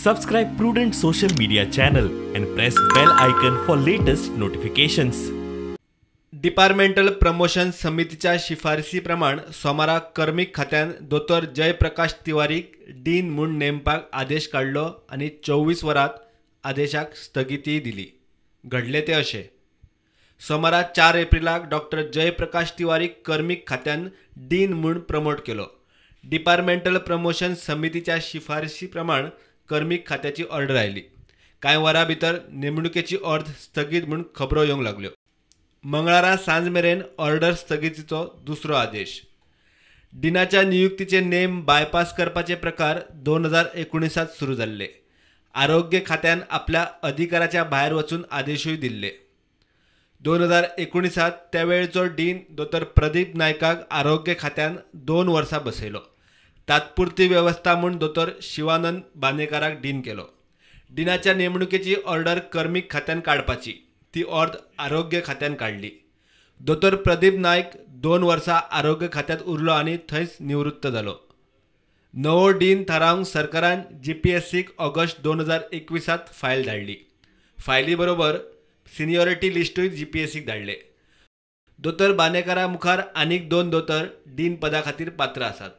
Subscribe Prudent social media channel and press bell icon for latest notifications. Departmental promotion समितीच्या शिफारसी प्रमाण सोमारा कर्मीक खात्यान दोतोर जयप्रकाश तिवारीक डीन म्हूण नेमपाक आदेश काडलो आनी 24 वरांत आदेशाक स्थगितीय दिली. घडलें तें अशें, सोमारा 4 एप्रिलाक डॉक्टर जयप्रकाश तिवारीक कर्मीक खात्यान डीन म्हूण प्रमोट केलो. डिपार्टमेंटल प्रमोशन समितीच्या शिफारसी प्रमाण कर्मीक खात्याची ऑर्डर आयली. कांय वरां भितर नेमणुकेची ऑर्द स्थगीत म्हूण खबरो येवंक लागल्यो. मंगळारा सांज मेरेन ऑर्डर स्थगितीचो दुसरो आदेश. डिनाच्या नियुक्तीचे नेम बायपास करपाचे प्रकार 2019 सुरू जाल्ले. आरोग्य खात्यान आपल्या अधिकाराच्या भायर वचून आदेशूय दिल्ले. 2019 त्यावेळचो डीन दोतोर प्रदीप नायकाक आरोग्य खात्यान 2 वर्सां बसयलो. तात्पुरती वेवस्था म्हूण दोतोर शिवानंद बांदेकाराक डीन केलो. डिनाच्या नेमणुकेची ऑर्डर कर्मीक खात्यान काडपाची, ती ऑर्द आरोग्य खात्यान काडली. दोतोर प्रदीप नायक 2 वर्सां आरोग्य खात्यांत उरलो आनी थंयच निवृत्त जालो. नवो डीन थारावंक सरकारान जीपीएससीक ऑगस्ट 2021 फायल धाडली. फायली बरोबर सिनियॉरिटी लिस्टूय जीपीएससीक धाडले. दोतोर बांदेकारा मुखार आनीक 2 दोतोर डीन पदा खातीर पात्र आसात.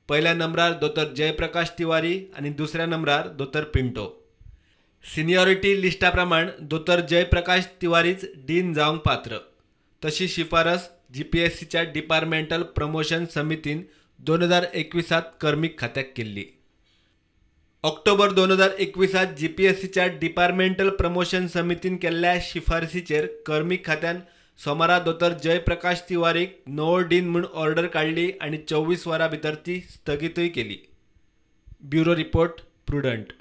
पयल्या नंबरार दोतोर जयप्रकाश तिवारी आनी दुसऱ्या नंबरार दोतोर पिंटो. सिनियॉरिटी लिस्टा प्रमाण दोतोर जयप्रकाश तिवारीच डीन जावंक पात्र. तशी शिफारस जीपीएससीच्या डिपार्टमेंटल प्रमोशन समितीन 2021 कर्मीक खात्याक केल्ली. ऑक्टोबर 2021 जीपीएससीच्या डिपार्टमेंटल प्रमोशन समितीन केल्ल्या शिफारसीचेर कर्मीक खात्यान सोमारा दोतोर जयप्रकाश तिवारीक नवो डीन म्हूण ऑर्डर काडली आनी 24 वरां भितर ती स्थगितूय केली. Bureau report, Prudent.